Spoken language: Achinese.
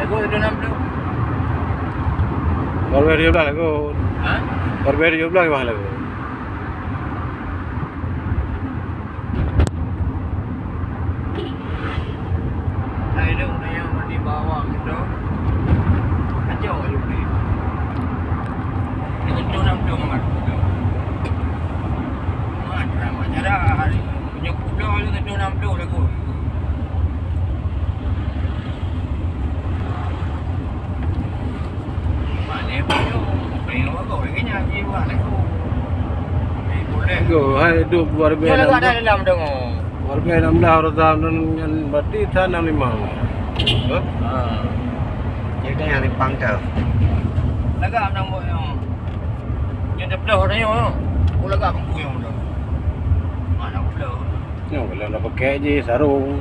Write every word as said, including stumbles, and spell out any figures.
Go satu enam puluh. Baru tujuh belas lagu. Ha? Baru tujuh belas bang lagu. Hai, dong, tanya mandi bawang gitu. Kacau aja ni. Ini tentu enam puluh amat. Mat, mat cara hari. Punya pulau ni tentu enam puluh lagu. Mana punya? Punya apa? Punya jiwa lagu. Punya boleh. Go, hai, duduk luar biasa. Dia lagu ada dalam dong. Warga enam belas orang tahun nyan berarti tahun enam lima. Hah? Ha. Jadi yang ripang tu. Lagak nang buat yang. Yang dah pedah orang yang. Aku lagak bangku yang dah. Mana pedah? Nyoe kalau nak pakai je sarung.